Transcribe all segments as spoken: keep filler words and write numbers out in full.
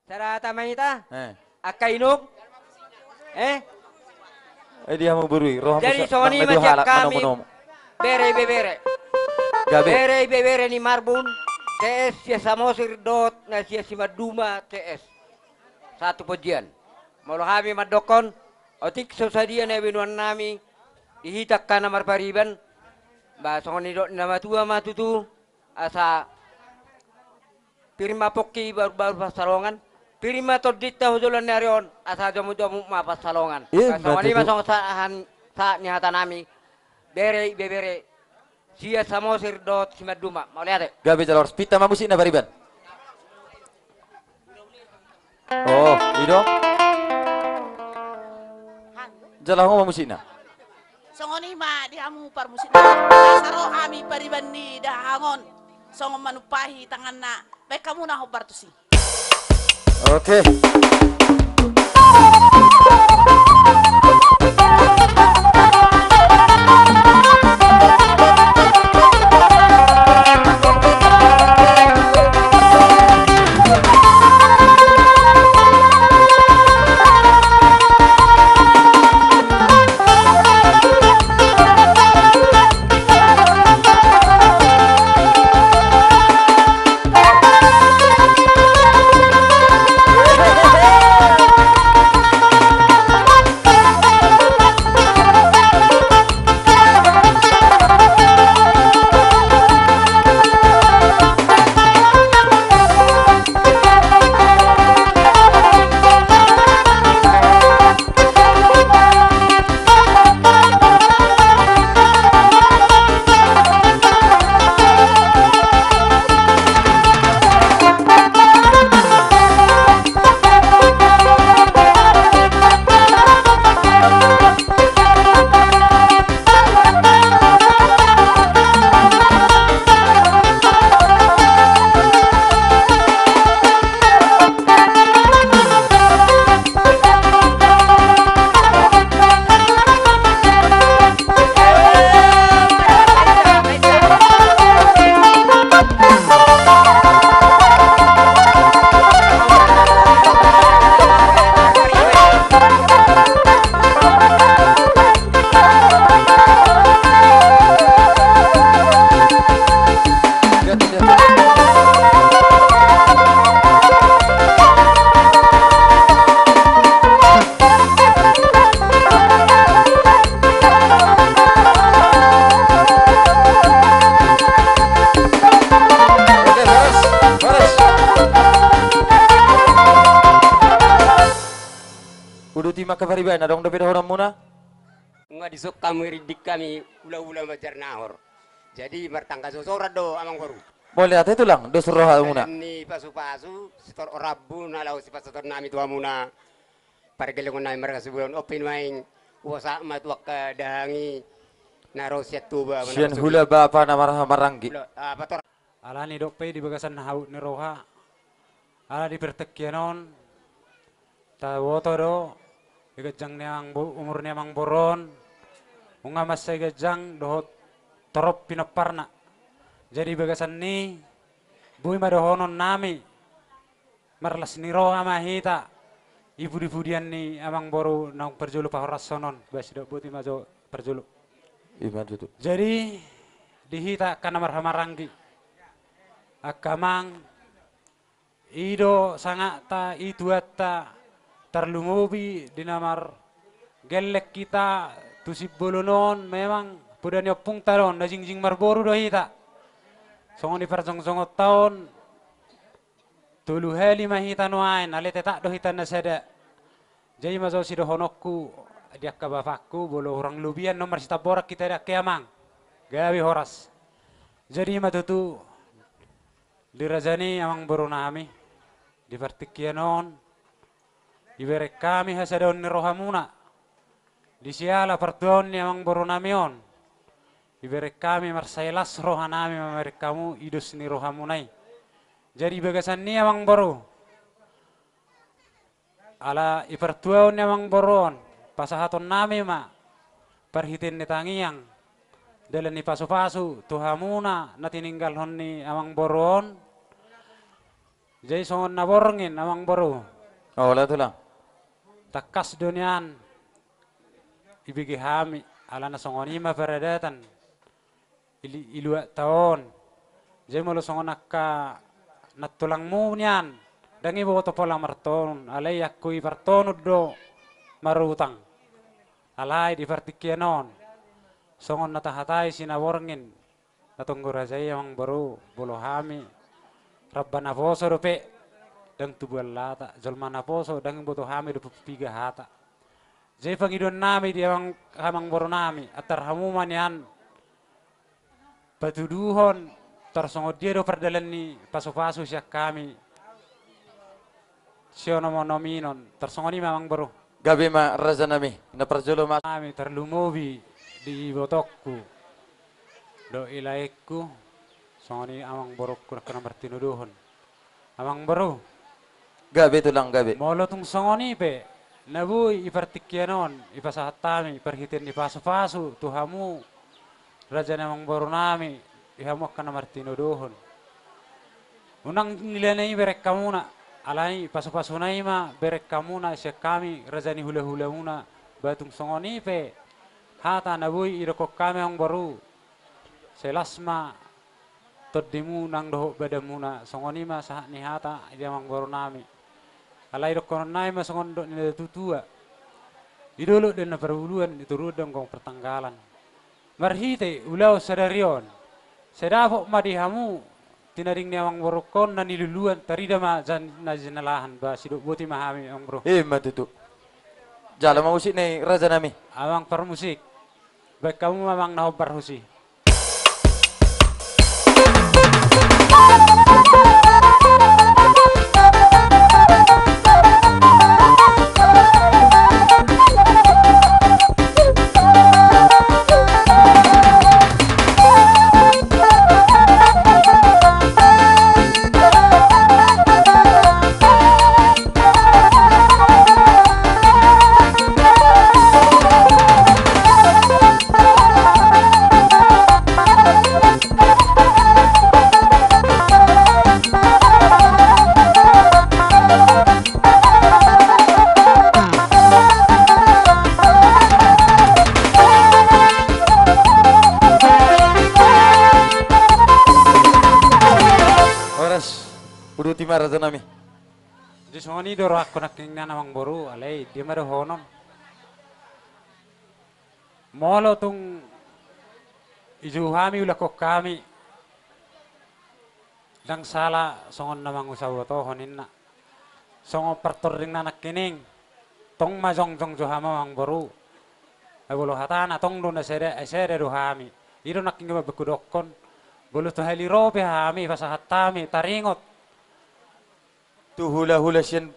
Sada hata ma hita. Eh. Angka inuk. Eh? Eh, dia mau berui. Roh. Jadi songon i ma sian hami. Bere ibebere. Gabe. Bere ibebere ni Marbun C S sian Samosir dohot na sian Simanduma C S. Satu pojian. Molo hami mandokkon, otik so sadia na binoan nami, di hita angka na marpariban, ba songon nidok ni na matua ma tutu, asa pir ma pongki baru-baru pansalongan, pir ma tondinta hujoloan ni ari on, asa jomu-jomu ma pansalongan. Eh, ba songon i ma tutu. Songon sahat ni hata nami, bere ibebere, sian Samosir dohot Simanduma. Mauliate. Gabe jala horas. Pinta ma musikna pariban. Oh, i do. Jala ho ma musikna. Songon i ma di hamu parmusik. Asa ro hami pariban ni dahahang on. Songon manumpahi tanganna. Baen hamu na hombar tusi. Oke. Uduti ma angka pariban, adong dope dohononmuna? Nunga dison hamu irindik hami hula-hula Banjar Nahor. Jadi martangga sosoran do amang boru. Mauliate tulang, dos rohamuna. Ni pasu-pasu, sitorop rambu na laho sipasahaton nami tu hamuna. Pargellengon nami marga Sibulan on pe nuaeng, hupasahat ma tu angka dahahang i na ro sian Toba. Sian hula bapa na marhaha maranggi. Hula, ah, pator. Alani dok pe di bagasan hahut ni roha. Ala di partingkian on, taboto do, di ganjang ni amang bo-, umur ni amang boru on, nunga mansai ganjang dohot torop pinomparna. Jadi bagasan ni, boi ma dohonon nami, marlas ni roha ma hita, di pudi-pudian ni amang boru naung parjolo pahorashon on, ba sidok boti ma jo parjolo. Ima tutu. Jadi, di hita angka na marhaha maranggi, angka amang, i do sangapta, i tuanta, tarlumobi di na margelleng hita tu Simbolon on, memang poda ni ompungta do on, na jingjing marboru do hita. Songon i parjongjongonta on, tolu hali ma hita nuaeng, alai tetap do hita na sada. Jadi ma jo sidohononku di angka bapangku, molo hurang lobian on marsitamboran hita di angka amang. Gabe horas. Jadi ma tutu, di raja ni amang boru nami, di partingkian on, dibereng hami hasadaon ni rohamuna, di siala partuaon ni amang boru nami on, dibereng hami marsai las roha nami mamereng hamu di dos ni rohamuna i. Jadi bagasan ni amang boru, ala i partuaon ni amang boru on, pasahaton nami ma, parhitean ni tangiang, dalan ni pasu-pasu, tu hamuna na tininggalhon ni amang boru on, Jadi songon na borngin, amang boru. Olo, tulang. Tangkas do nian ibege hami, alana songon i ma paradatan i, i luatta on. Jadi molo songon angka nantulangmu nian, ndang iboto pola martonun, alai anggo i partonun do marutang. Alai di partingkian on, songon na tahatai si na borngin, na tonggo raja i, amang boru, molo hami ramba naposo dope, ndang tubuan lata, jolma naposo, ndang iboto hami dope piga hata. Jadi pangidoannami di amang, amang borunami, antar hamu ma nian patuduhon, tarsongon dia do pardalan ni pasupasu sian hami sionom-onom i on, tarsongon i ma, amang boru. Gabe ma, rajanami, na parjolo ma. Hami tarlumobi di ibotongku dohot di laengku, songon i amang borungku nangkin na martinodohon. Amang boru. Gabe, tulang, gabe. Molo tung songon i pe na boi di partingkian on dipasahat hami parhitean ni pasupasu tu hamu, raja ni amang borunami, di hamu angka na martinodohon, unang nilana i bereng hamuna, alai pasupasuna i ma bereng hamuna sian hami, raja ni hulahulamuna. Ba tung songon i pe hata na boi didokkon hami, amang boru, sai las ma tondimu nang dohot badanmuna. Songon i ma sahat ni hata di amang borunami. Alai dohononnami ma songon dok ni natuatua: Di dolok do na parburuan, di toruan do anggong partanggalan. Marhite ulaon sadari on, sai dapot ma di hamu tinading ni amang borungkon na niluluan, tarida ma jan-, na jinalahan. Ba sidok boti ma hami, amang boru. I ma tutu. Jalo ma musik na i, rajanami. Amang parmusik. Baen hamu ma, amang, na hombar husi. Horas, uduti ma, rajanami. Jadi songon i do rohangku nangkiningan, amang boru, alai dia ma dohonon. Molo tung dijou hami, ulakhon hami, ndang sala songon na mangusabotohon, ninna. Songon partordingna nangkining, tong ma jongjong jo hamu, amang boru. Ai molo hatana tong do na sada, ai sada do hami. I do nangkin mambaen hudokkon, molo tu hali ro pe hami, pasahat hami taringot tu hulahula sian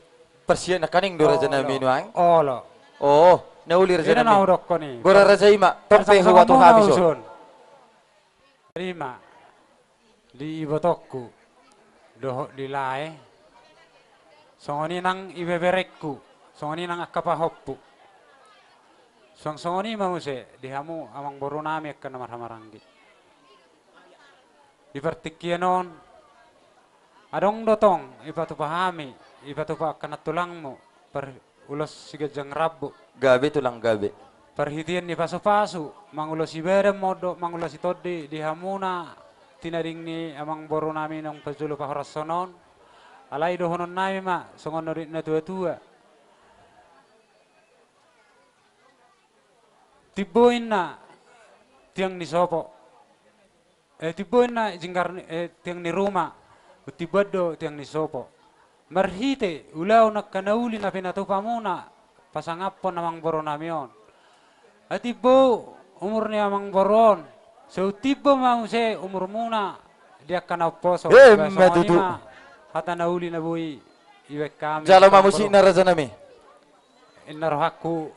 parsiat nangkining do, rajanami, nuaeng? Olo. O, na uli, rajanami. Ina na hudokkon i. Gora raja i ma, tong pe huboto hami son. Tarima di ibotongku dohot di lae, songon i nang ibeberengku, songon i nang angka pahompu. Suang songon i ma muse di hamu, amang borunami, angka na marhahamaranggi. Di partingkian on, adong do tong dipatupa hami, dipatupa angka nantulangmu, par-, ulos siganjang rambu. Gabe, tulang, gabe. Parhitean ni pasupasu, mangulosi badan ma on dohot mangulosi tondi di hamuna tinading ni amang borunami naung parjolo pahorashon on. Alai dohononnami ma songon na didok natuatua: Timbo, ninna, tiang ni sopo. Eh, timbo, ninna, jinggar ni, eh, tiang ni ruma. Timboan do tiang ni sopo. Marhite ulaon angka na uli na pinatupamuna, pasangaphon amang borunami on. Ai timbo umur ni amang boru on, so timbo ma muse umurmuna di angka na umposo. Emma tutu. Songon i ma hata na uli na boi dibaen hami. Jalo ma musikna, rajanami. Inna rohangku,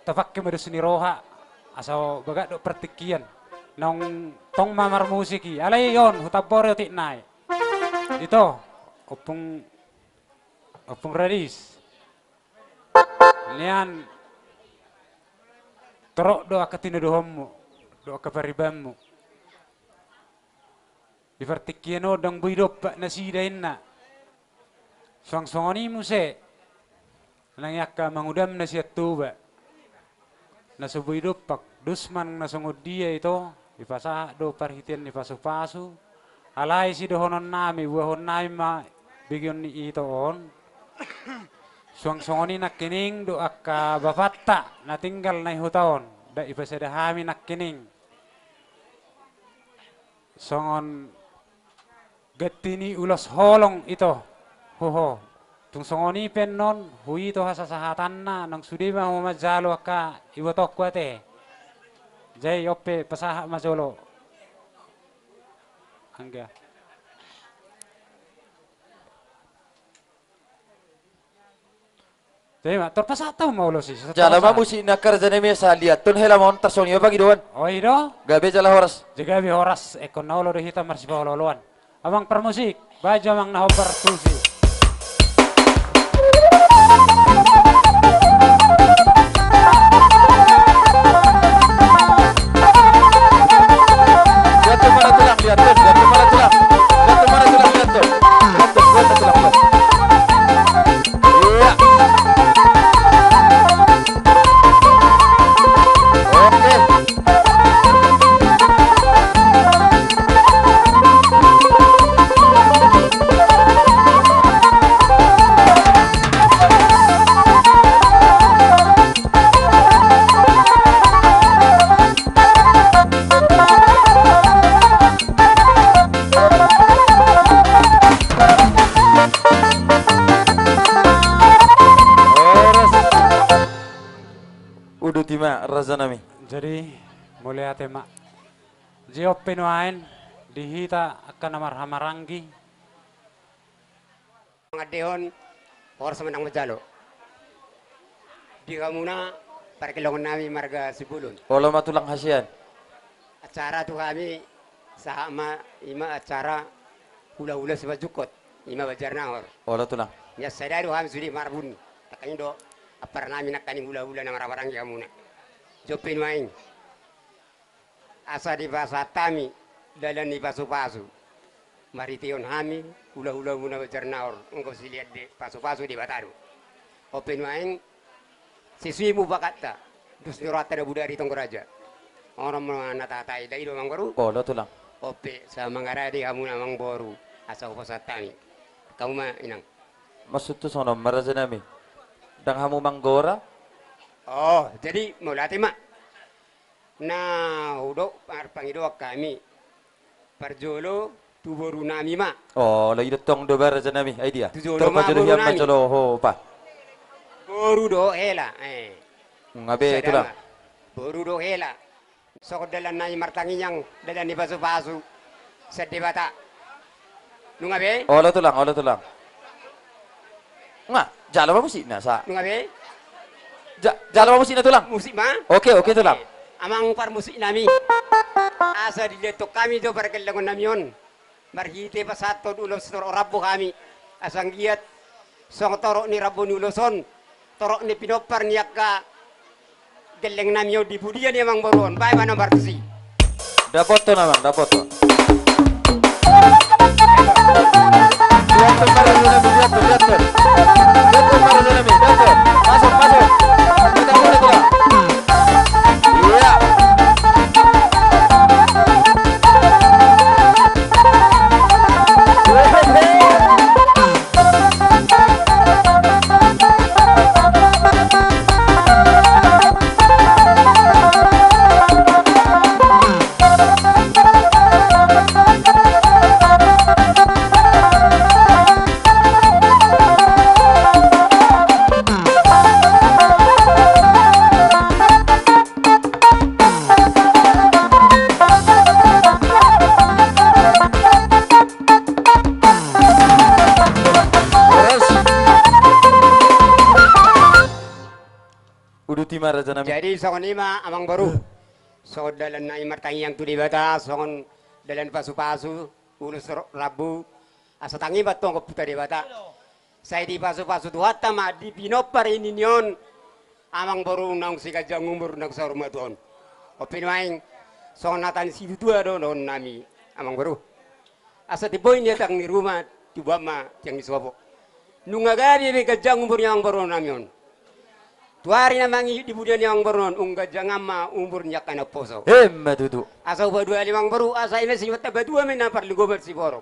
tapangke ma dos ni roha, asa bagak do partingkian. Naung tong ma marmusik i. Alai on, hutambori otik nai. Ito, ompung, ompung Radis. Nian torop do angka tinodohonmu dohot angka paribanmu. Di partingkian on ndang boi dompak nasida, inna. Suang songon i muse nang i angka mangudamna sian Toba. Na so boi dompak, dus manang na songon dia ito, dipasahat do parhitean ni pasupasu. Alai sidohononnami, buahonnami ma begeon ni ito on. Suang songon i nangkining dohot angka bapanta na tinggal na di huta on, nda dipasada hami nangkining songon ganti ni ulos holong ito. Hoho. Tung songon i pe annon, huito hasasahatanna, nang sude ma hamu manjalo angka ibotongku ate. Jadi on pe pasahat ma jolo. Anggia. Jadi ma, tor pasahat hamu ma ulos i. Jala ma musik na karja na mesa liaton hela ma on tarsongon i ma pangidoan. O i do. Gabe jala horas. Jadi gabe horas, ingkon na olo do hita marsipaolooloan. Amang parmusik, bahen jo amang na hombar tusi. Liaton, liaton, liaton. Liaton, liaton, liaton. Liaton, liaton, liaton. Iya. Oke. Horas. Uduti ma, rajanami. Jadi, mauliate ma. Jadi on pe nuaeng di hita angka na marhahamaranggi. Mangandehon, horas ma nang manjalo. Di hamuna pargellengon nami marga Simbolon. Olo ma tulang hasian. Acara tu hami sahat ma, i ma acara hulahula simanjungkot, i ma Banjar Nahor. Olo tulang. Nian sada do hami sude marbun, nangkaning do ampara nami nangkaning hulahula na marhahamaranggi hamuna. Jadi on pe nuaeng. Asa dipasahat hami dalan ni pasupasu. Marhitehon hami, hulahulamuna Banjar Nahor, anggo silean di pasupasu Debata do. On pe nuaeng, sesuai mupakatta, dos ni rohanta na bodari tonggo raja. On ma na tahatai, i do amang boru. Olo tulang. On pe, sai mangarade hamu amang boru, asa hupasahat hami. Hamu ma inang. Maksud tu songon on ma rajanami. Ndang hamu manggora? O, jadi mauliate ma. Na hudok marpangidoan hami. Parjolo tu boru nami ma. O, laho i do tong do ba rajanami. Ai dia. Tu jolo ma boru nami. Tor parjolo hian ma jolo ho pa. Boru do hela. Eh. Nunga be tulang. Boru do hela. Songon dalan nami martangiang, dalan ni pasupasu sian Debata. Nunga be? Olo tulang, olo tulang. Nga, jalo ma musikna sa. Nunga be? Ja-, jalo ma musikna tulang. Musik ma? Oke, oke tulang. Amang parmusik nami. Asa dilehon hami do pargellengon nami on. Marhite pasahathon ulos torop rambu hami. Asa anggiat songon torop ni rambu ni ulos on, torop ni pinompar ni angka gelleng nami on di pudian i amang boru on. Bahen ma na martusi. Dapothon amang, dapothon. Liathon ma raja nami, liathon, liathon. Liathon ma raja nami, liathon. Masuk, masuk. Kita mulai tulang. Iya. Uduti ma raja nami. Jadi songon i ma amang boru. Songon dalan nami martangiang tu Debata, songon dalan pasupasu, ulos ro-, rambu, asa tangi ma tong ompunta Debata. Sai dipasupasu Tuhanta ma di pinompar i ninna on. Amang boru naung siganjang umur naung saur matua on. On pe nuaeng songon hata ni situatua do dohonon nami amang boru. Asa timbo i niatang ni ruma, tubuan ma tiang ni sopo. Nunga gabe be ganjang umur ni amangboru nami on. Tu ari na mangihut di pudian ni amangboru on, nunga ganjang ma umur ni angka na poso. Emma tutu. Asa hupaduahon i amangboru, asa eme sinuat tamba tua me na parlinggoman siborok.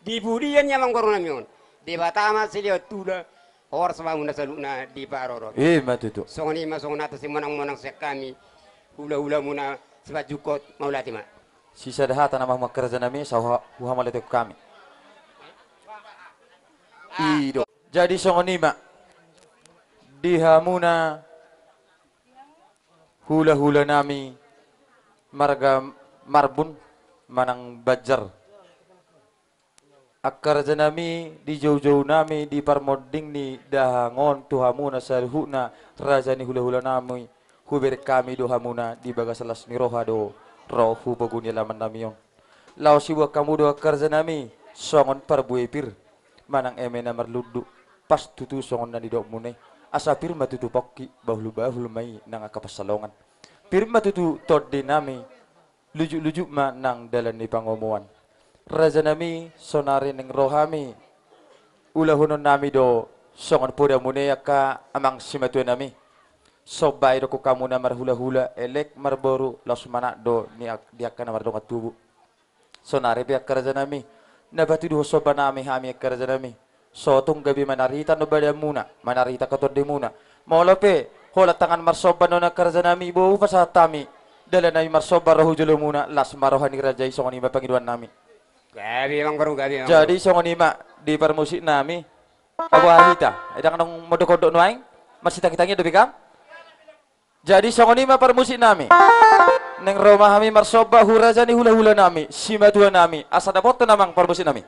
Di pudian ni amangboru nami on. Debata ma silehon tuda, horas ma hamuna saluhutna diparorot. Emma tutu. Songon i ma songon hata simonang-monang sian hami. Hula-hulamuna sipanjungkot, mauliate ma. Sisada hata nama hamu angka raja nami, asa huha-, huhamauliatehon hami. I do. Jadi songon i ma. Di hamuna hula-hula nami marga Marbun manang Banjar. Angka raja nami, di jou-jou nami, di parmonding ni dahahang on tu hamuna saluhutna raja ni hula-hula nami, hubereng hami do hamuna di bagasan las ni roha do ro hu pogu ni alaman nami on. Laos huboan hamu do angka raja nami songon parbue pir manang eme na marlundu, pas tutu songon na nidokmuna i, asa pir ma tutu pongki, bahul-bahul ma i nang angka pansalongan. Pir ma tutu tondi nami, lujuk-lujuk ma nang dalan ni pangomoan. Raja nami, saonari naeng ro hami, ulahonon nami do songon podamuna i angka amang simatua nami. Somba idokkon hamu na marhula-hula, elek marboru, laos manat do ni ak-, di angka na mardongan tubu. Saonari pe angka raja nami, na patuduhon somba nami hami angka raja nami. So tung gabe manarita do badanmuna, manarita angka tondimuna. Molo pe holan tangan marsomba nuaeng angka raja nami, boi hupasahat hami dalan nami marsomba ro hu jolomuna, las ma roha ni raja i, songon i ma pangidoan nami. Gabe amangboru, gabe amangboru. Jadi songon i ma di parmusik nami. Abo aha hita? Ndang adong mondok-ondok nuaeng? Marsitangi-tangi dope kam? Jadi songon i ma parmusik nami. Naeng ro ma hami marsomba hu raja ni hula-hula nami, simatua nami, asa dapothon amang parmusik nami.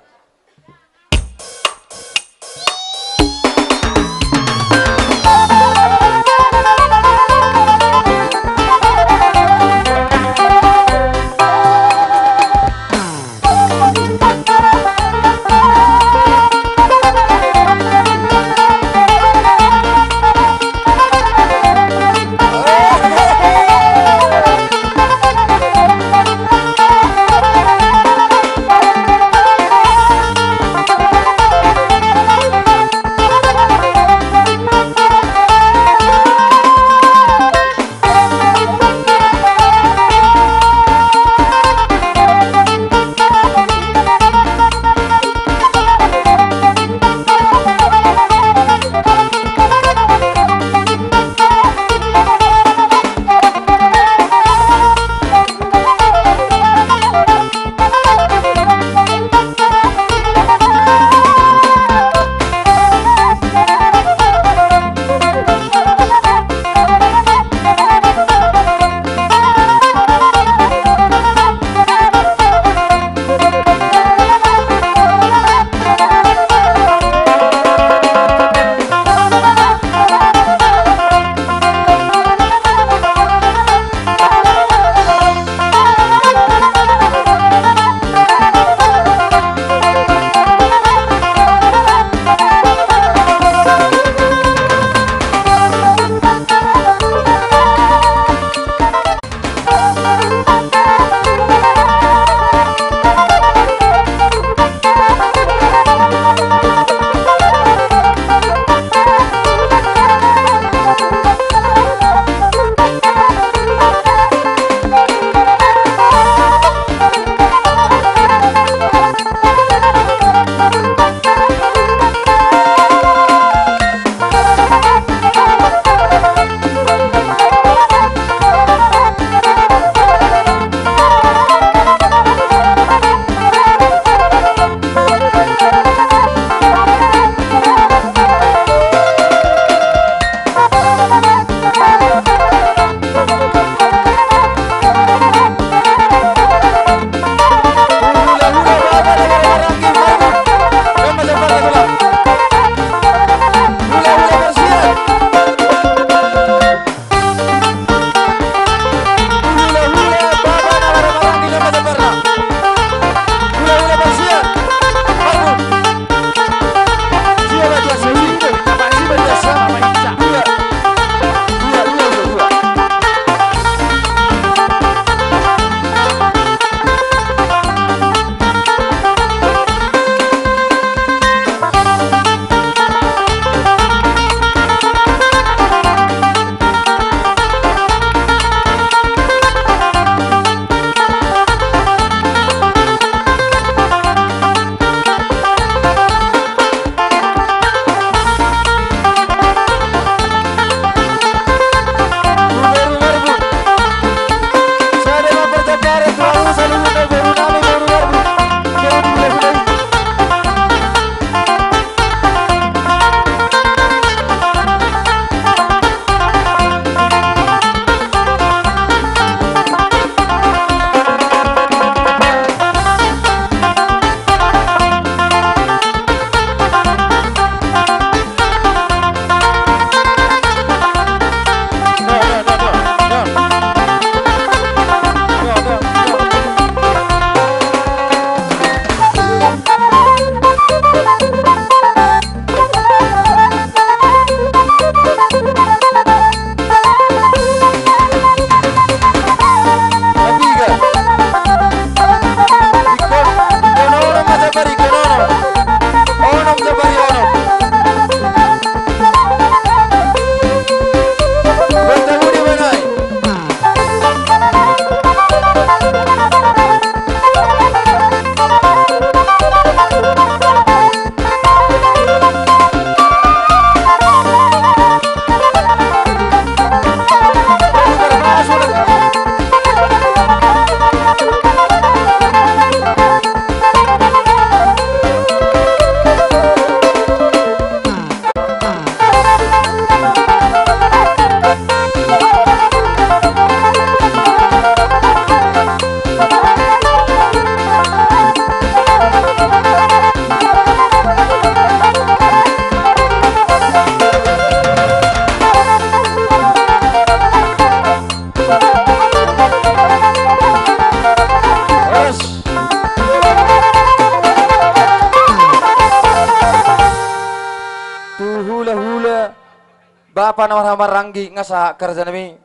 Bapa na marhahamaranggi, nga sahat raja nami.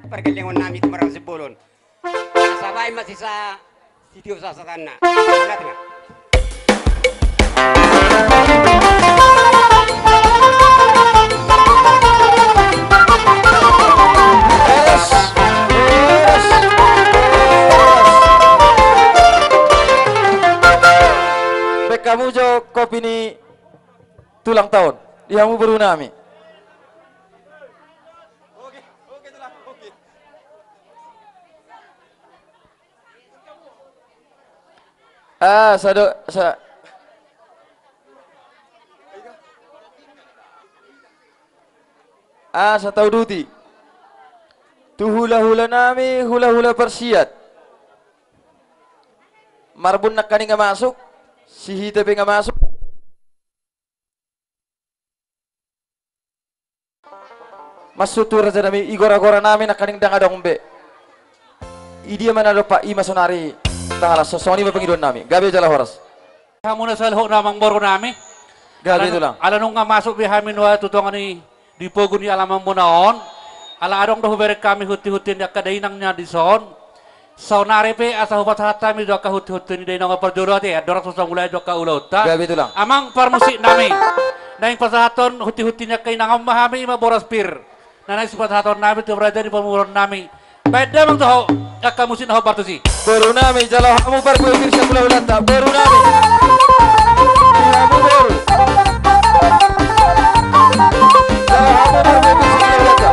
Pargellengon nami tu marga Simbolon. Asa baen ma sisa sitio sasatanna. Ulat ma. Baen hamu jo kopi ni ulang tahun. Di hamu boru nami. Ah, sado, sa-, ah, asa tauduti. Tu hulahula nami, hulahula parsiat. Marbun nangkaning nga masuk, si hita pe nga masuk. Masuk tu raja nami, igora-gora nami nangkaning ndang adong be. Idia ma na dompak i ma sonari tahalashon, songon i ma pangidoan nami. Gabe jala horas. Hamu na saluhutna amangboru nami. Gabe tulang. Ala nunga masuk be hami nuaeng tu tonga ni di pogu ni alaman muna on. Ala adong do hubereng hami hunti-hunti ni angka dainang na dison. Saonari pe asa hupasahat hami do angka hunti-hunti ni dainang on parjolo ate, andorang so samulai do angka ulaonta. Gabe tulang. Amang parmusik nami. Naeng pasahathon hunti-hunti ni angka inang on ma hami, i ma boras pir. Na naeng sipasahaton nami tu raja ni pamoruon nami. Baen damang jo ho angka musik na hombar tusi. Boru nami, jalo hamu parbue pir sian hulahulanta, boru nami. Di hamu boru. Jalo hamu parbue pir sian hulahulanta.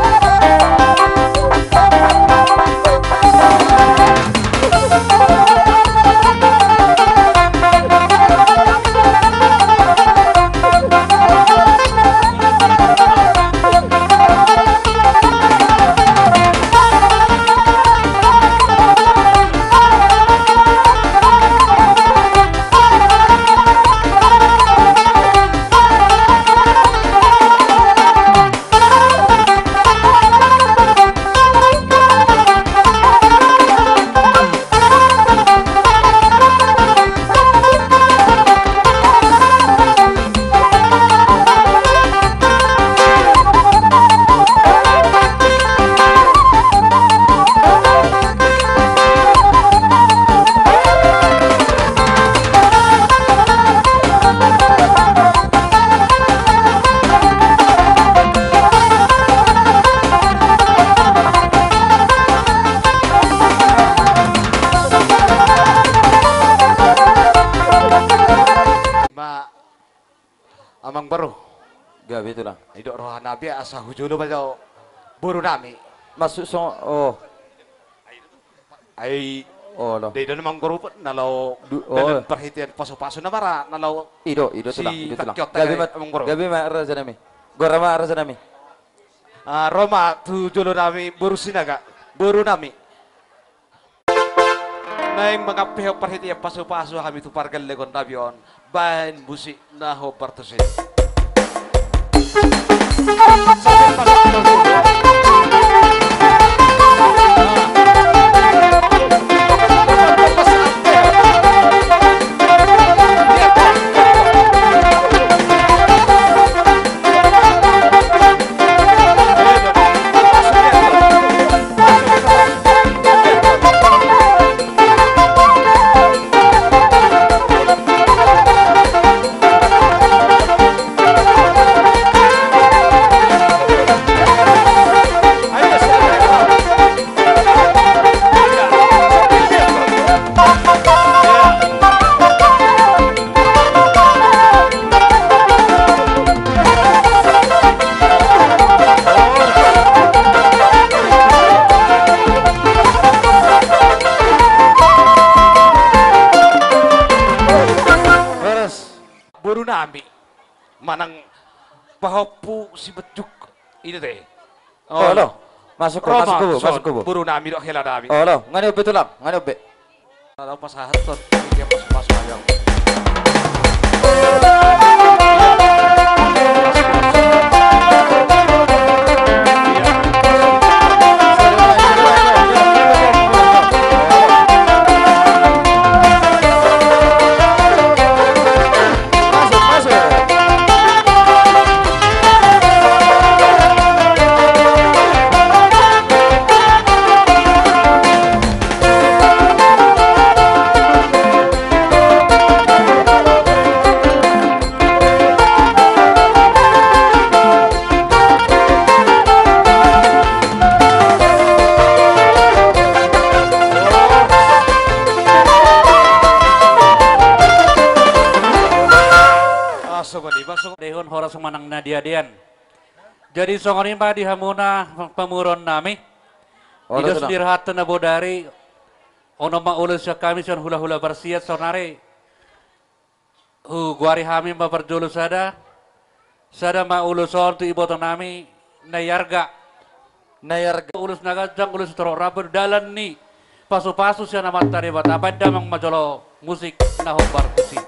Ma, amangboru. Gabe tulang. Didok roha nami asa hujolo ma jo boru nami. Masuk so, oh. Ai, olo. Didok amangboru pe na laho du-, olo. Dalan parhitean pasu-pasu na mara, na laho. I do, i do tulang, i do tulang. Gabe ma, amangboru. Gabe ma raja nami. Gora ma raja nami. Ah, ro ma tu jolo nami boru Sinaga, boru nami. Naeng mangampehon parhitean pasu-pasu hami tu pargellengon nami on, baen musik na hombar tusi. Boru nami manang pahompu Simanjuntak. Olo. Masuk ho, masuk ho, masuk ho. Boru nami dohot hela nami. Olo, nga nion be tulang, nga nion be. Laho pasahathon, dia pasu-pasu ayam. Dehon horas manang na diadean. Jadi songon i ma di hamuna pamoruon nami. Olo, i do tenang. Sendiri hata na bodari. Onom ma ulos sian hami sian hulahula Barsiat saonari. Hugoari hami ma parjolo sada. Sada ma ulos on tu iboto nami na iarga. Na iarga. Ulos na ganjang, ulos sitorop rambu, dalan ni pasupasu sian Amanta Debata. Baen damang ma jolo musik na hombar tusi.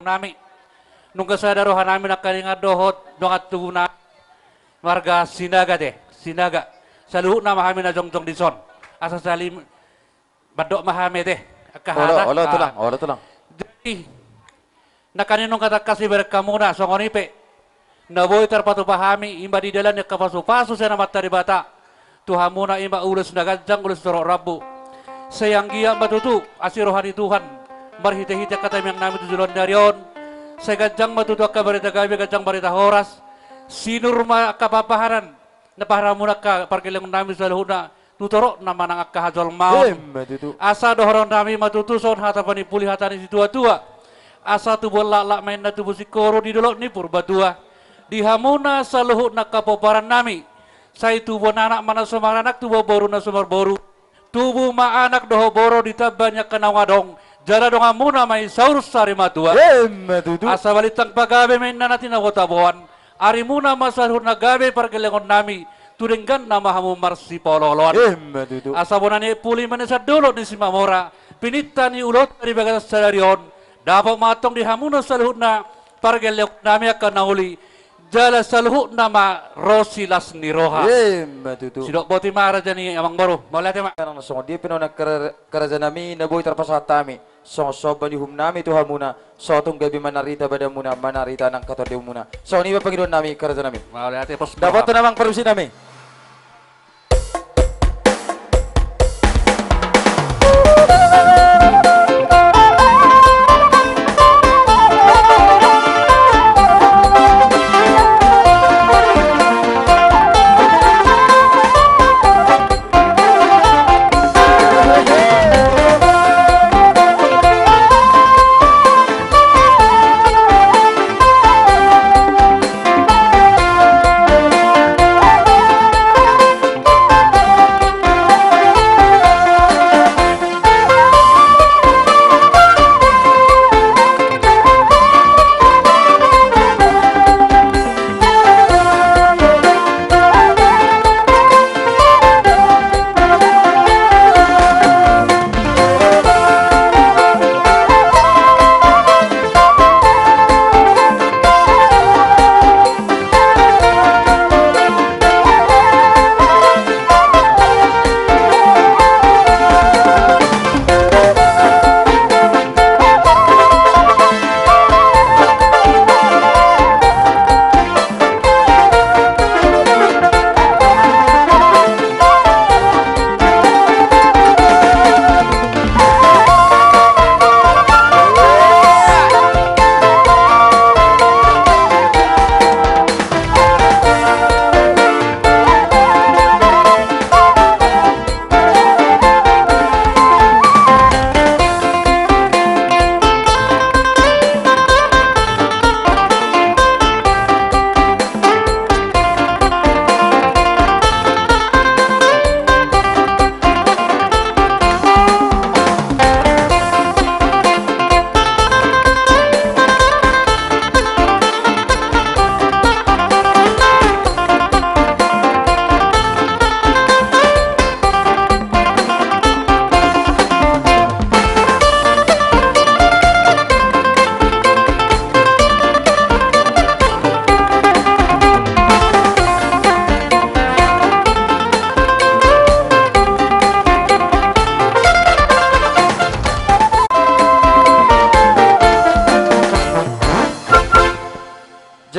Nami. Nunga sada roha nami nangkaningan dohot dongan tubu nami. Marga Sinaga te, Sinaga. Saluhutna ma hami na jongjong dison. Asa salim mandok ma hami te. Angka hata. Olo, olo, ah, tulang, olo, tulang. Jadi, nangkaningan nunga tangkas dibereng hamuna, songon i pe. Na boi tarpatupa hami, i ma di dalan ni angka pasupasu sian Amanta Debata. Tu hamuna i ma ulos na ganjang, ulos sitorop rambu. Sai anggiat ma tutu, asi roha ni Tuhan. Marhitehite angka tangiang nami tu joloan ni ari on. Sai ganjang ma tutu angka barita gabe, ganjang barita horas. Sinur ma angka papaharan. Na paharamuna angka pargellengon nami saluhutna, tu torop na manang angka hajolmaon. Emma tutu. Asa dohonon nami ma tutu songon hata panimpuli hata ni situatua. Asa tubuan laklak ma inna tubu singkoru di dolok ni Purbatua. Di hamuna saluhutna angka pomparan nami. Sai tubuan anak ma na so maranak, tubuan boru na so marboru. Tubu ma anak dohot boru ditamba ni angka naung adong, jala donganmuna ma i saur sari matua. Emma tutu. Asa balintang pagabe ma inna na tinabotaboan. Arimuna ma saluhutna gabe pargellengon nami, tu dengganna ma hamu marsipaolooloan. Emma tutu. Asa bona ni puli ma na sian dolok ni Simamora, pininta ni ulaonta di bagasan sadari on, dapot ma antong di hamuna saluhutna pargellengon nami angka na uli, jala saluhutna ma ro silas ni roha. Emma tutu. Sidok boti ma raja ni amangboru. Mauliate ma. Nang songon dia pe nuaeng kara-, karaja nami na boi tarpasahat hami. Songon somba ni uhum nami tu hamuna. Sotung gabe manarita badanmuna, manarita nang katondianmuna. Songon i ma pangidoan nami karaja nami. Mauliate pos. Dapotan amang parmusik nami.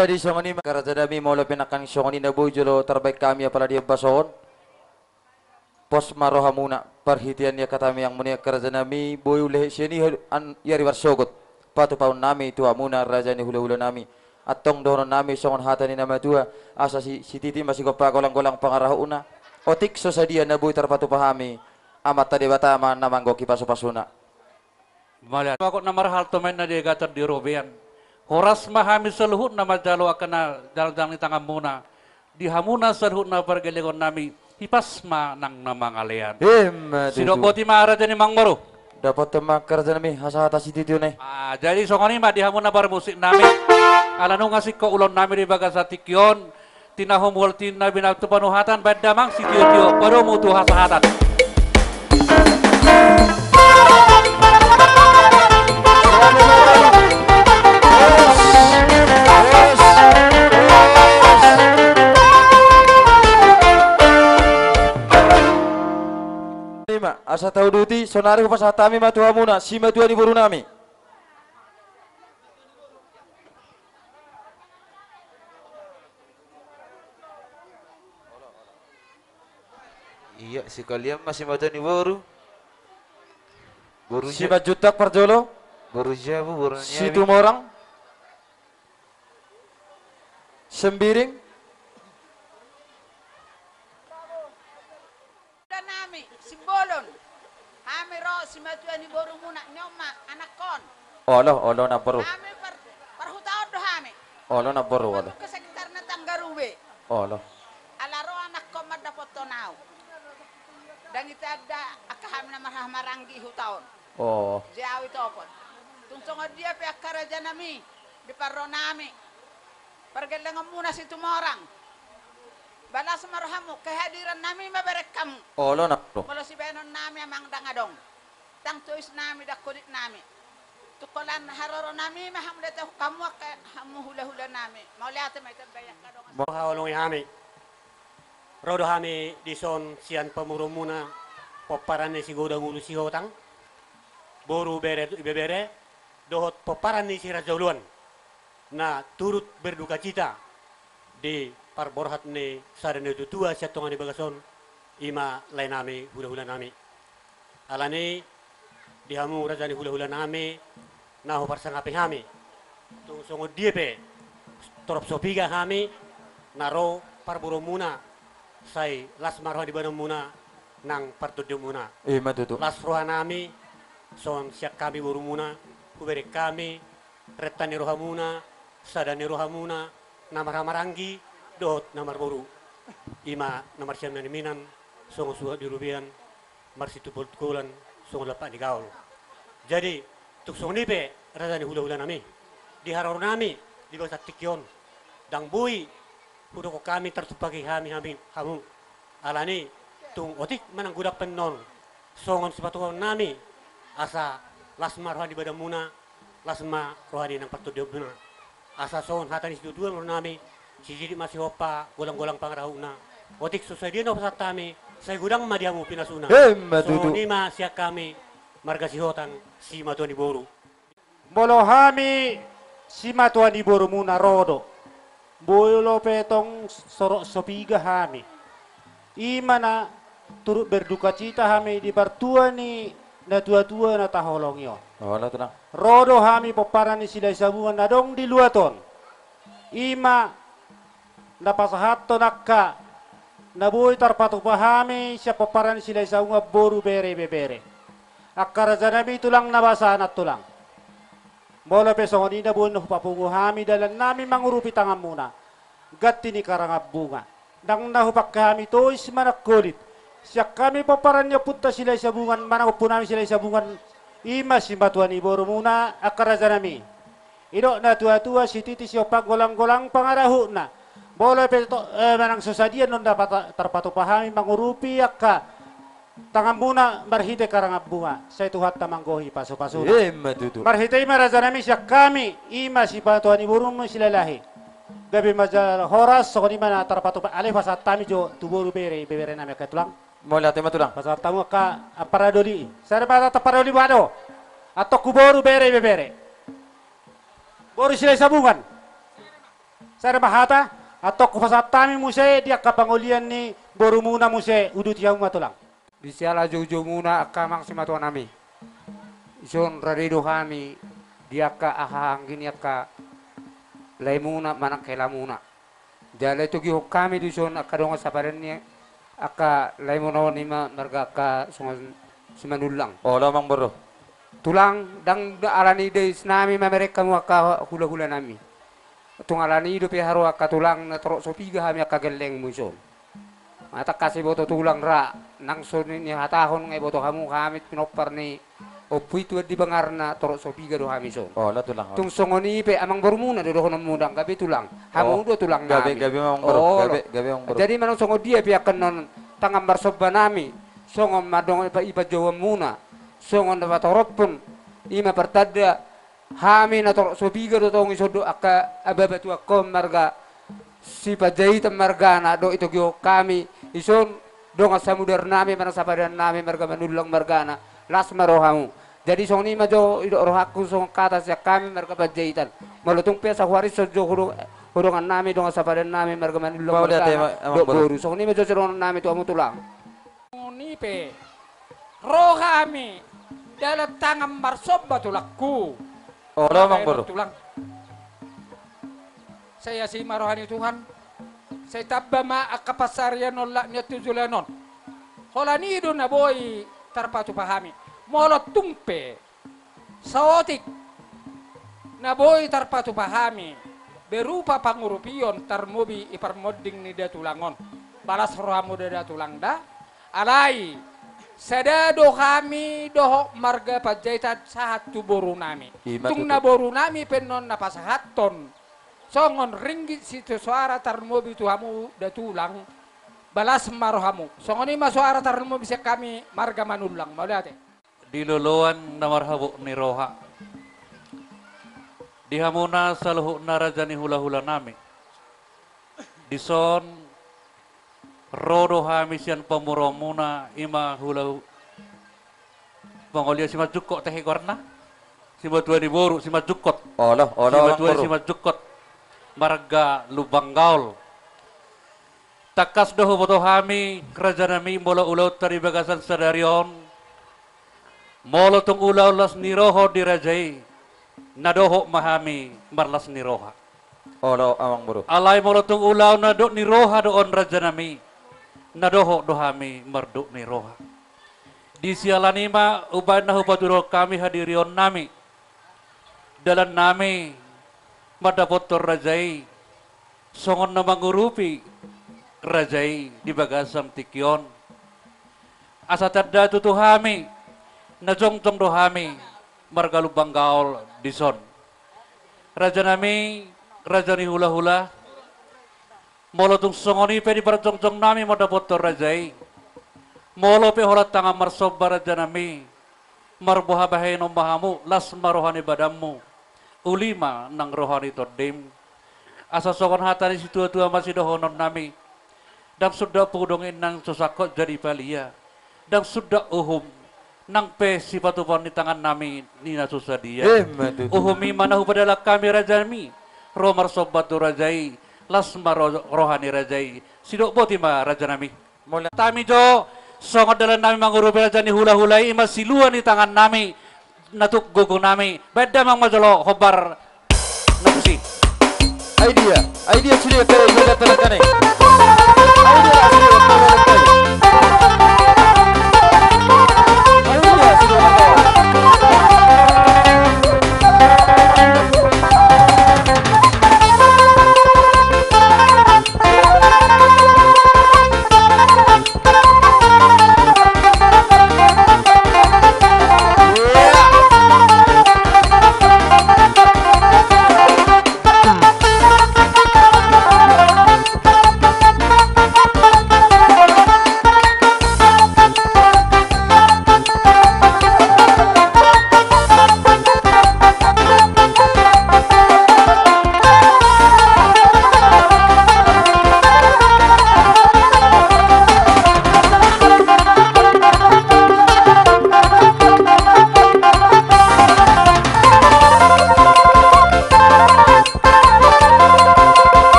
Jadi songon i ma angka raja nami, molo pe nangkin songon i na boi jolo tarbaen hami apala di ombas on. Pos ma rohamuna, parhitean ni angka tamiangmuna i angka raja nami, boi ulehe sian i an-, i ari marsogot. Patupaon nami tu hamuna raja ni hulahula nami. Antong dohonon nami songon hata ni na matua, asa si-, sititi ma sigompa, golang-golang pangarahutna. Otik so sadia na boi tarpatupa hami, Amanta Debata ma na manggohi pasupasuna. Mauliate. Bagot na marhalto ma inna di hagaton di robean. Horas ma hami saluhutna manjalo angka na dalan-dalan ni tanganmuna. Di hamuna saluhutna pargellengon nami, hipas ma nang na mangalean. Ima tutu. Sidok boti ma raja ni amangboru. Dapothon ma angka raja nami hasahatan sitio-tio na i. Ah, jadi songon i ma di hamuna parmusik nami. Ala nunga singkop ulaon nami di bagasan tingki on. Tinahu mual tinina binatu panuhatan, baen damang sitio-tio, padomu tu hasahatan. Ima, asa tauduti, sonari hupasahat hami ma tu hamuna, simatua ni boru nami. Iya, sekalian ma simatua ni boru. Boru Ja-, Simanjuntak parjolo. Boru Jabu, boru Niabi. Situmorang. Sembiring. Nami, Simbolon. Hami ro simatua ni borumuna, nion ma anakkon. Olo, olo, namboru. Hami par-, parhutaon do hami. Olo, namboru, olo. Ke sekitar na Tanggarube. Olo. Ala ro anakkon mandapothon au. Ndang itanda angka hami na marhahamaranggi huta on. Oh. Jadi au itopot. Tung songon dia pe angka raja nami, di parro nami. Pargellengonmuna Situmorang. Balas ma rohamu, kehadiran nami ma bereng hamu. Olo, namboru. Molo sibaenon nami amang ndang adong. Ndang tois nami, ndang holit nami. Tung holan haroro nami ma hamu, ndang tahu hamu angka hamu hulahula nami. Mauliate ma, itambai angka dongan. Mo- Haholongi hami. Ro do hami dison sian pamoruonmuna, pomparan ni Sigodang Ulu Sihotang, boru, bere, ibebere, dohot pomparan ni Si Raja Uluan, na turut berdukacita di parborhat ni sada ni natuatua sian tonga ni bagas on, i ma lae nami, hulahula nami. Alani i, di hamu raja ni hulahula nami, na huparsangapi hami. Tung songon dia pe, torop so piga hami, na ro parboruonmuna, sai las ma roha ni badanmuna, nang partondionmuna. Ima tutu. Las roha nami, songon sian hami borumuna, hubereng hami, renta ni rohamuna, sada ni rohamuna, na marhahamaranggi, dohot na marboru. I ma na marsiaminaminan, songon suhat di robean, marsitupoltupolan, songon lampak ni gaol. Jadi, tung songon i pe, raja ni hulahula nami, di haroro nami, di bagasan tingki on, ndang boi, hudok hami tartumpaki hami, hami, hamu. Alani i, tung otik ma nang godang pe annon, songon sipatupaon nami, asa las ma roha ni badanmuna, las ma roha ni nang partondionmuna. Asa songon hata ni situatua boru nami, sisidik ma sihompa, golang-golang pangarahutna. Otik so sadia na hupasahat hami, sai godang ma di hamu pinasuna. Ima tutu. Songon i ma sian hami, marga Sihotang, simatua ni boru. Molo hami simatua ni borumuna ro do. Molo pe tong sorok so piga hami. I ma na turut berdukacita hami di partua ni natuatua na taholongi on. Olo, tulang. Ro do hami pomparan ni Silahi Sabungan na adong di luat on. I ma na pasahathon angka na boi tarpatupa hami sian pomparan ni Silahi Sabungan boru, bere, ibebere. Angka raja nami, tulang, na basa na tulang. Molo pe songon i na boi na hupapungu hami dalan nami mangurupi tanganmuna, ganti ni karangan bunga. Ndang na hupangke hami tois manang holit. Sian hami pomparan ni ompunta Silahi Sabungan, manang ompu nami Silahi Sabungan, i ma simatua ni borumuna, angka raja nami. Didok natuatua, sititi sihompa, golang-golang pangarahutna. Molo pe to, eh, manang so sadia annon na pata-, tarpatupa hami mangurupi angka tanganmuna marhite karangan bunga, sai Tuhanta manggohi pasupasuna. Ima tutu. Marhite i ma raja nami sian hami, i ma simatua ni borumu Silalahi. Gabe ma jala horas, songon i ma na tarpatupa, alai pasahat hami jo tu boru, bere, ibebere nami, angka tulang. Mauliate ma, tulang. Pasahat hamu angka ampara doli i. Sada ma ta ampara doli, boha do? Antong tu boru, bere, ibebere. Boru Silahi Sabungan. Sada ma hata, antong hupasahat hami muse di angka pangolian ni borumuna muse, uduti hamu ma tulang. Di siala joujoumuna angka amang simatuanami. Dison rade do hami di angka hahaanggi ni angka laemuna manang helamuna. Jala itogihon hami dison angka dongan sapadan ni angka laemuna on, ima marga angka songon Simanullang. Olo, amang boru. Tulang, ndang alani daisnami mamereng hamu angka hulahulanami. Tung alani i dope haroa angka tulang, na torop so piga hami angka gellengmu dison. Nga tangkas iboto tulang ra, nang so nihatahon nga iboto hamu, hami pinompar ni Ompu i Tuan di Bangarna, torop so piga do hami dison. Olo, tulang. Tung songon i pe amang borumuna do dohononmu, ndang gabe tulang. Hamu do tulangnami. Gabe, gabe, amang boru. Olo. Gabe, gabe, amang boru. Jadi manang songon dia pe angka annon tangan marsombanami, songon ma dongan ipa-, ipanjouonmuna, songon na patorophon, ima partanda, hami na torop so piga do tong dison do angka ababatuangkon marga Sipanjaitan margana, dohot itogihon hami dison dongan samudarnami manang sapadannami marga Manullang margana, las ma rohamu. Jadi songon i ma jo didok rohangku songon hata sian hami marga Panjaitan. Molo tung pe asa huarishon jo hudong-, hudongannami dongan sapadannami marga Manullang margana, dohot boru. Songon i ma jo sidohononnami tu hamu tulang. Songon i pe ro hami dalan tangan marsomba tulangku. Olo, amang boru. Tulang. Sai asi ma roha ni Tuhan. Sai tamba ma angka pansarian on lak nian tu joloan on. Holan i do na boi tarpatupa hami. Molo tung pe saotik na boi tarpatupa hami berupa pangurupion tarlobi i parmonding ni da tulang on, balas rohamu da, da tulang da. Alai sada do hami dohot marga Panjaitan sahat tu borunami. Ima tutu. Tung na borunami pe annon na pasahathon songon ringgit sitio soara tarlobi tu hamu da tulang, balas ma rohamu. Songon i ma soara tarlobi sian hami marga Manullang. Mauliate. Di loloan na marhabot ni roha, di hamuna saluhutna raja ni hulahulanami. Dison ro do hami sian pamoruonmuna, ima hula-, pangolian Simanjungkot, tehe goarna? Simatua ni boru Simanjungkot. Olo, olo, amang boru. Simatua Simanjungkot, marga Lumban Gaol. Tangkas do huboto hami, rajanami, molo ulaonta di bagasan sadari on, molo tung ulaon las ni roha on di raja i, na dohot ma hami marlas ni roha. Olo, amang boru. Alai molo tung ulaon na dok ni roha do on, rajanami, na dohot do hami mardok ni roha. Di siala ni i ma umbahen na hupatuduhon hami hadirionnami, dalannami mandapothon raja i, songon na mangurupi raja i di bagasan tingki on. Asa tanda tutu hami na jongjong do hami marga Lumban Gaol dison. Rajanami, raja ni hulahula, molo tung songon i pe di parjongjongnami mandapothon raja i, molo pe holan tangan marsomba, rajanami, marboha bahenon ma hamu, las ma roha ni badanmu, uli ma nang roha ni tondim. Asa songon hata ni situatua ma sidohononnami: Ndang sundat pudong i nang so sangkot jadi palia, ndang sundat uhum nang pe sipatupaon ni tangannami na so sadia. Ima tutu. Uhum i ma na hupadalan hami, rajanami, ro marsomba tu raja i, las ma ro-, roha ni raja i. Sidok boti ma, rajanami. Mauliate. Hami jo songon dalannami mangurupi raja ni hulahula i, ima silua ni tangannami na tuk gogonami. Baen damang ma jolo hombar na tusi. Ai dia, ai dia sude pe, ai dia sude pe. Ai dia sude pe.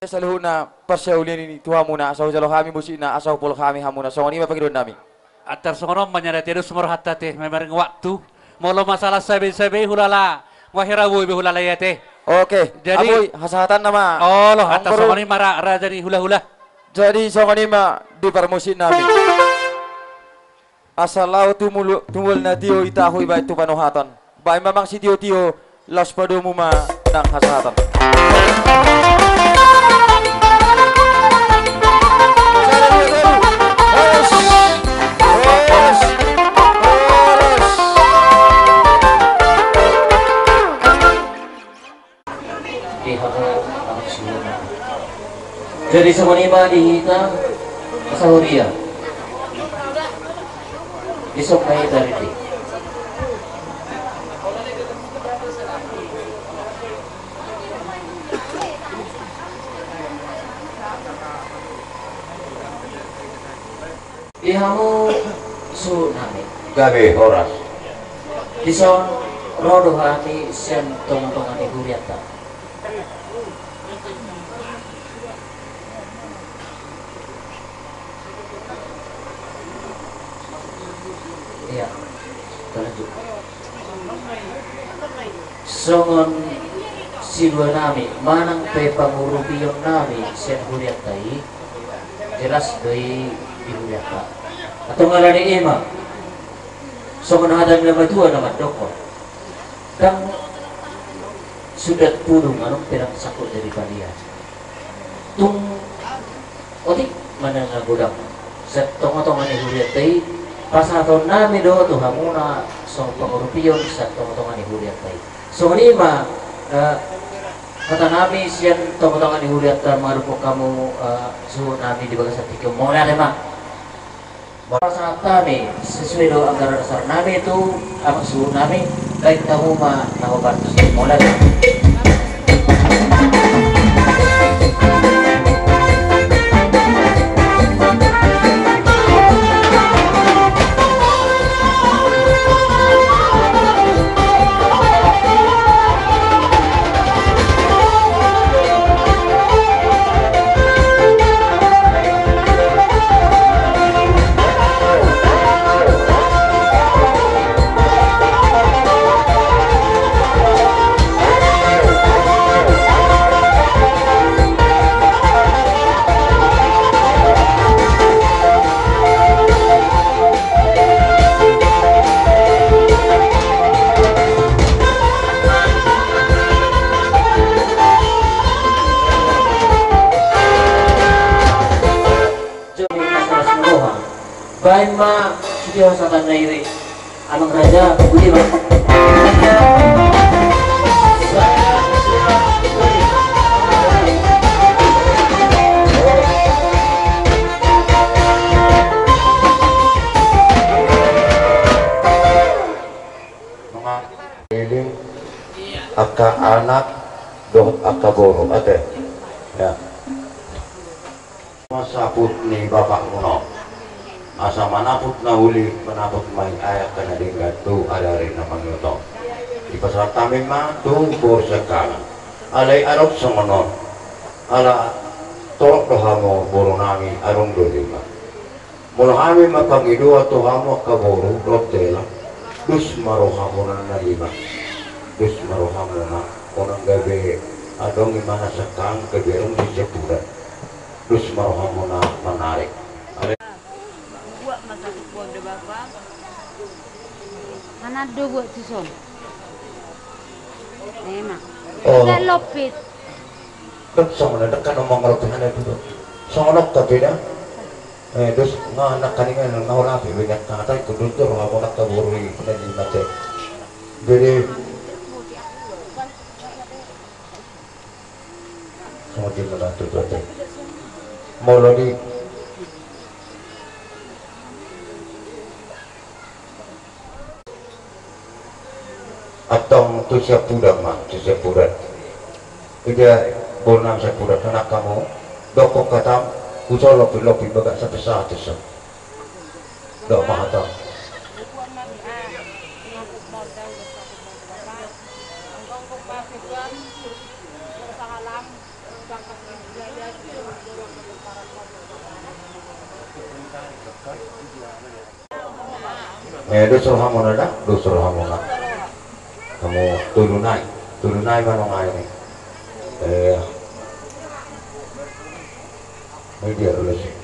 Saluhutna parsaulian i tu hamuna, asa hujalo hami musikna, asa hupolhot hami hamuna. Songon i ma pangidoan nami. Antar songon on ma nian ate, dos ma rohanta ate, memang waktu. Molo masalah sabe-sabe hulala, wahira boi be hulala i ate. Oke, jadi, aboi, hasahatanna ma. Olo, antar songon i ma ra-, raja ni hula-hula. Jadi songon i ma di parmusik nami. Asa laho tumulu-, tumul na tio i tahu ibaen tu panuhatan. Baen ma amang sitio-tio, laos padomu ma nang hasahaton. Di hamu anak sungguh. Jadi songon i ma di hita, asa huria. Di son ma hita ridi. Di hamu suhut nami. Gabe horas. Dison ro do hami sian tonga-tonga ni hurianta. Iya. Talanjut. Songon silua nami manang pe pangurupion nami sian hurianta i, jelas do i di hurianta. Antong alani i ma songon hata ni na matua na mandokkon, ndang sudat pudung annon pe ndang sangkut jadi palian. Tung otik ma na godang sian tonga-tonga ni hurianta i, pasahaton nami do tu hamuna songon pangurupion sian tonga-tonga ni hurianta i. Songon i ma, eh, hata nami sian tonga-tonga ni hurianta mangadophon hamu, eh, suhut nami di bagasan tingki on. Mauliate ma. Pasahat hami sesuai do anggaran dasar nami tu amang suhut nami, baen hamu ma na hombar tusi. Mauliate. Baen ma sitio hasahatanna i, amang raja, budi ma. Mangiling angka anak dohot angka boru ate. Ya. Saput ni bapakmuna on. Asa manaput na uli, manaput ma i angka na denggan tu ari-ari na mangihut on. Dipasahat hami ma tu boru siangkangan. Alai adong songon on. Ala torop do hamu boru nami, adong do lima. Molo hami ma pangidoan tu hamu angka boru dohot hela, dos ma rohamuna na lima. Dos ma rohamuna, unang gabe adong i ma na sangkang gabe adong di japudan. Dos ma rohamuna manarik. Buat masa kukuan de bapa. Anak do buat tuson. Emang. Oh. Tidak lopit. Dok songon na dok kan omong roti hana duduk. Songon na tapi da. Eh, dos nga na kaningan na hola pe banyak kata ikut duduk orang mau nak kabur di pernah di mate. Jadi songon di mana tu tu tu. Molo di Antong tu siampudan ma, tu siampudan. Ida boru nami siampudan, anak hamu, dokkon hatam, hujalo lopi-lopi bagak sape sahat tuson. Dok ma hatam. Eh, dos rohamuna da, dos rohamuna. Hamu tolu nai, tolu nai ma nunga i. Eh, media dulu sih.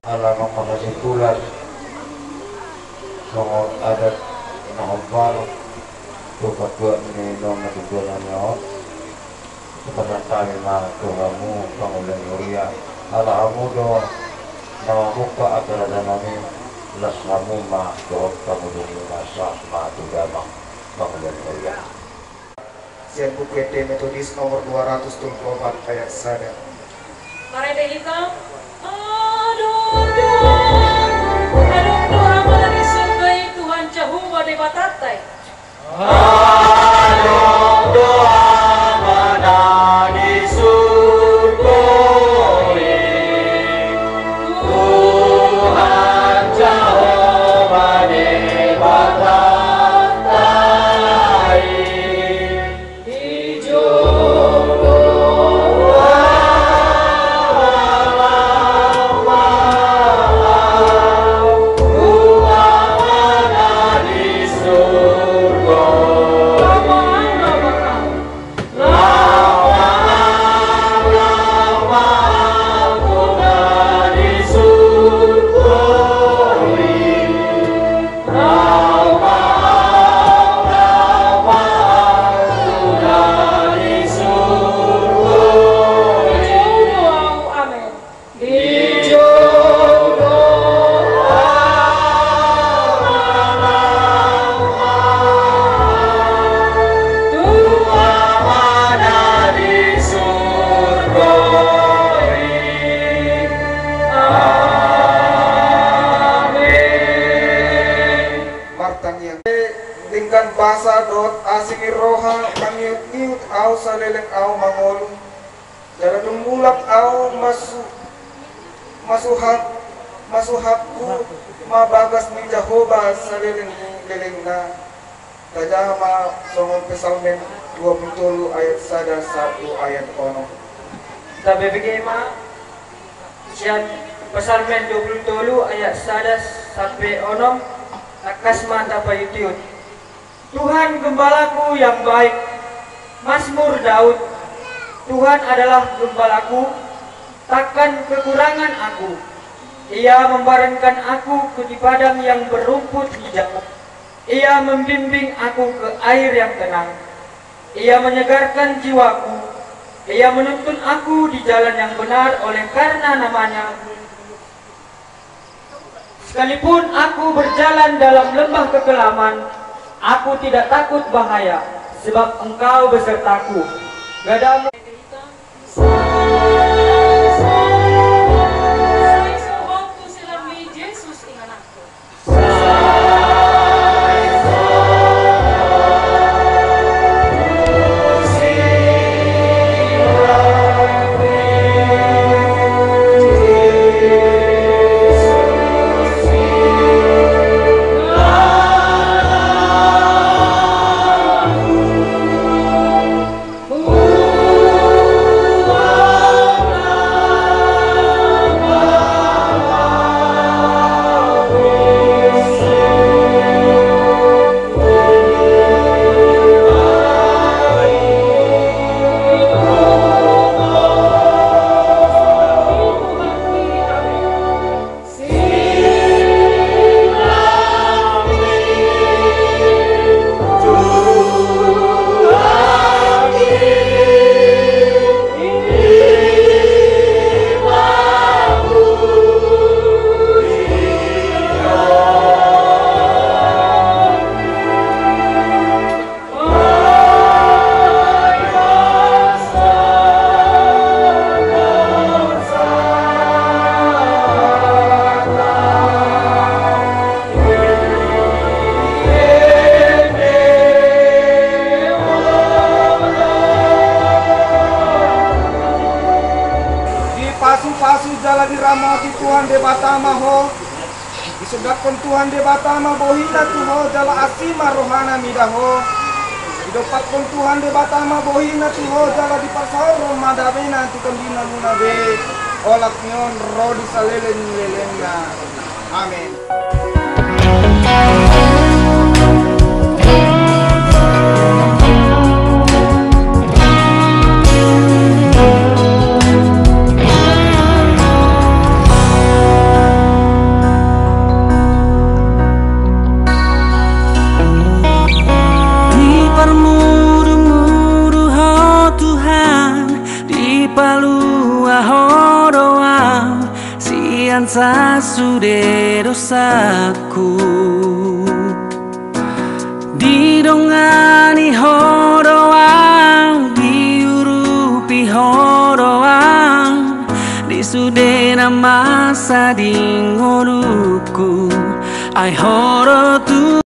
Ala mangkasitulas songon adat na hombar tu partuat ni natua-tua nami on. Pasahat hami ma tu hamu pangula ni huria, ala hamu do na mamungka angka raja nami, las hamu ma dohot pangula ni huria, sahat ma tu damang pangula ni huria. Sian Buku Ende Metodis nomor dua ratus dua puluh empat ayat sada. Marende hita. Adong do Ama na di surgo i, Tuhan Jahowa Debatanta i. Adong do Ama na di surgo i, Tuhan Jahowa Debatanta i. Leleng ahu mangolu, jala dung mulak ahu masu-, masuhap, masuhaphu ma bagas ni Jahowa saleleng ni lelengna. Tajaha ma songon Psalmen dua pulu tolu ayat sada sahat tu ayat onom. Tabege ma sian Psalmen dua pulu tolu ayat sada sampe onom, tangkas ma tapaihut-ihut. Tuhan gembalaku yang baik. Mazmur Daud. Tuhan adalah gembalaku, takkan kekurangan aku. Ia membaringkan aku ke, di padang yang berrumput hijau. Ia membimbing aku ke air yang tenang. Ia menyegarkan jiwaku. Ia menuntun aku di jalan yang benar oleh karena namanya. Sekalipun aku berjalan dalam lembah kekelaman, aku tidak takut bahaya, sebab Engkau besertaku. Gadamu. Dipasupasu jala diramoti Tuhan Debata ma ho. Disondangkon Tuhan Debata ma bohina tu ho jala asi ma rohana mida ho. Didompakkon Tuhan Debata ma bohina tu ho jala diparsaor ma damena tu tondimuna be. Olat ni on ro di saleleng ni lelengna. Amen. Diparmudumudu ho Tuhan, dipalua ho do ahu sian sasude dosaku. Didongani ho do ahu, diurupi ho do ahu di sude na masa di ngolungku. Ai ho do tu